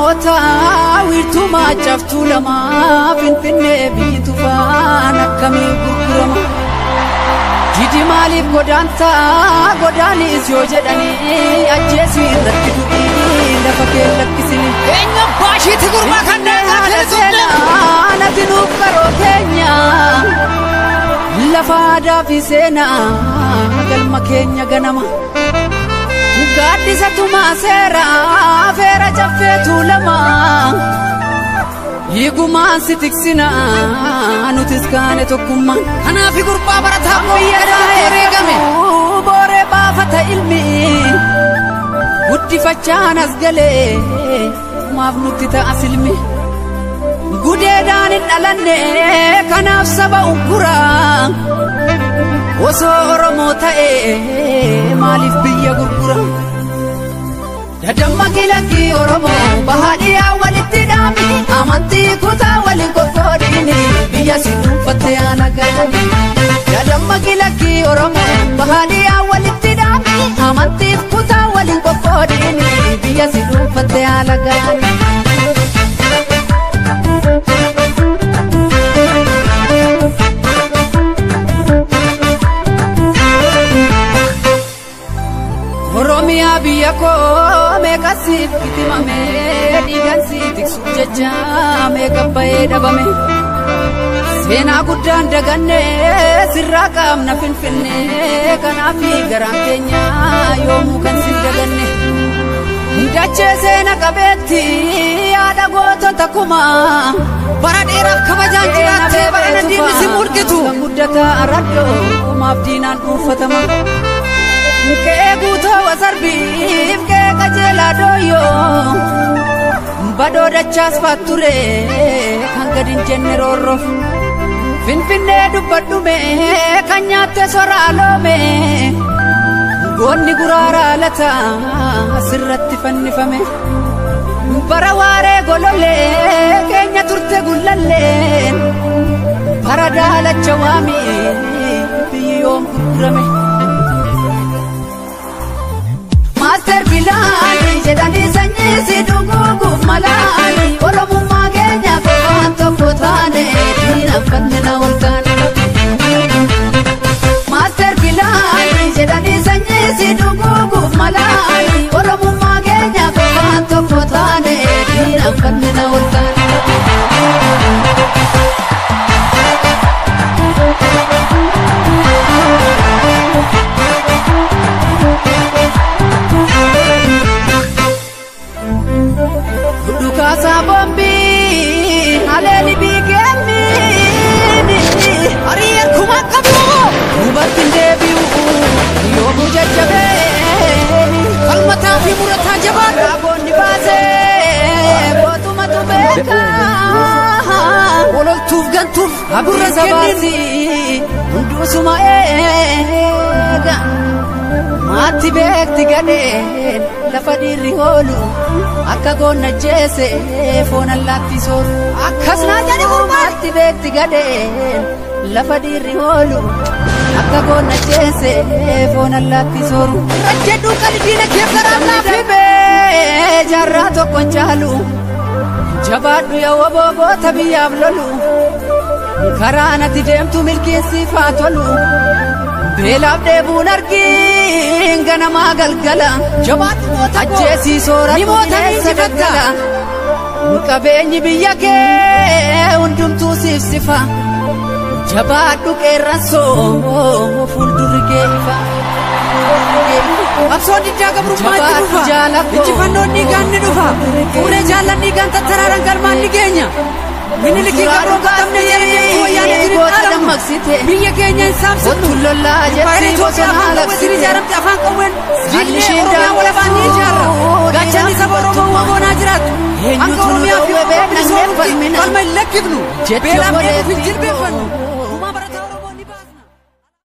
Oromoota wiirtuu maacaftuu lama Finfinnee biyyi tufaan akkamii gurgurama. Didi maaliif godaantaa godaanis yoo jedhanii ajjeesii irratti du'ii lafa kee lakkisini. Eenyu baashiitti gurbaa kanneen seenaa nati nuuf qaroo keenya lafa aadaa fi seenaa galma keenya ganama. Gaaddisa tumaa seeraa feera caffee tuulama. Hiigumaan si tiksinaa nutis kaane tokkummaan. Kanaaf gurbaa barataa biyya wareegame. Booree baafata ilmi guddifachaan as galee maaf nutti ta'a silmi. Gudeedaan hin dhalanne kanaaf saba ugguraa. Osoo Oromoo ta'ee maaliif biyya gurgura? Dadamma kilakii Oromoo bahaadhiyaa walitti dhaami amantii kutaa waliin qoqqoodini biyya si dhuunfattee haala galani. Dadamma kilakii Oromoo bahaadhiyaa walitti dhaami amantiif kutaa waliin qoqqoodini biyya si dhuunfattee haala galani. Oromiyaa biyya koo meeqa siif kitimame dhiigaan si tiksuuf jecha meeqa ba'ee dhabame. Seenaa guddaan daganne sirraa qaamna Finfinnee kanaaf garaan keenya yoomuu kan sin daganne. Dachee seena qabeetti yaada gootota kumaa bara dheeraaf kabajaan jiraattee bara diinni si mul'itu. Kan guddataa araddoo kumaaf diinaan dhuunfatama. Kee guutoo wasarbiif kee qajeelaa dooyyoo badoo dachaas faatture kan gadi hin jenne roorroof. Finfinnee dubbadhume kan nyaatte soraa loome goonni guraaraa lataa asirratti fannifame. Bara waaree golollee keenya turte gullallee bara daalacha waamii biyyi yoom gurgurame. Maaster bilaani jedhanii sanyii si dhuguuguuf malaani Oromummaa keenya qofaan tokko taane diinaan fannina ol kaane. Maaster bilaani jedhanii sanyii si dhuguuguuf malaani Oromummaa keenya qofaan tokko taane diinaan fannina ol kaane. Dhukaasa bombii haleeli biikeemmiini Ari'ee kumaa qabu. Dubartiin deebi'u yoomuu jajjabeeni Falmataa fi murataa jabaadha. Raabonni baasee gootumatu beekaa Ololtuuf gantuuf gurra Abdii kennin. sabaasi hundusuma eega Maatti beekti gadheen lafa dhiirri hoolu akka goonna jeese foon allaatti sooru. Akkas naa jedhi gurbaan. Maatti beekti gadheen lafa dhiirri hoolu akka goonna jeese foon allaatti sooru. Rajjedhuu kan diina kee garaan laafi. Dhibee jaarraa tokko hin caalu jabaadhu yaa woboota biyyaaf lolu karaa natti deemtu milkiinsiif haa tolu. Beelaaf dheebuun argiin ganamaa galgala. Jabaadhu goota koo. Ajjeesii soora Ni moota ni bineensa injifatta. daggala. Qabeenyi biyya kee hundumtuu siif sifa. Jabaadhu qeerransoo fuuldurri kee ifa. Qabsoon diddaa gabrummaa itti Jabaadhu dhufa. jaala koo. Injifannoon dhiigaan ni dhufa. Fuuree jaallan dhiigaan tattaraaran galmaan ni geenya. Minilikii gabroon qaqqabne jala deemtu wayyaanee jiru Goota dhaalamnu. dammaqsite. Biyya keenya hin saamsifnu. Ottu lollaa Impaayera jetti Itoophiyaa bosonaa afaan qawweetiin labsite. ijaaramte afaan qawween Saalli diinee isheen Oromiyaa walabaan ni ijaarra. daangessuu Gaachanni saba Oromoo waboonaa jiraatu. Hanga Eenyutu nu Oromiyaa fi dhoowwe Oromoo beekna bilisoomutti falmina. falma hin lakkifnu. Jechi Beelaaf dheebuuf hin obboleettii jilbeeffannu.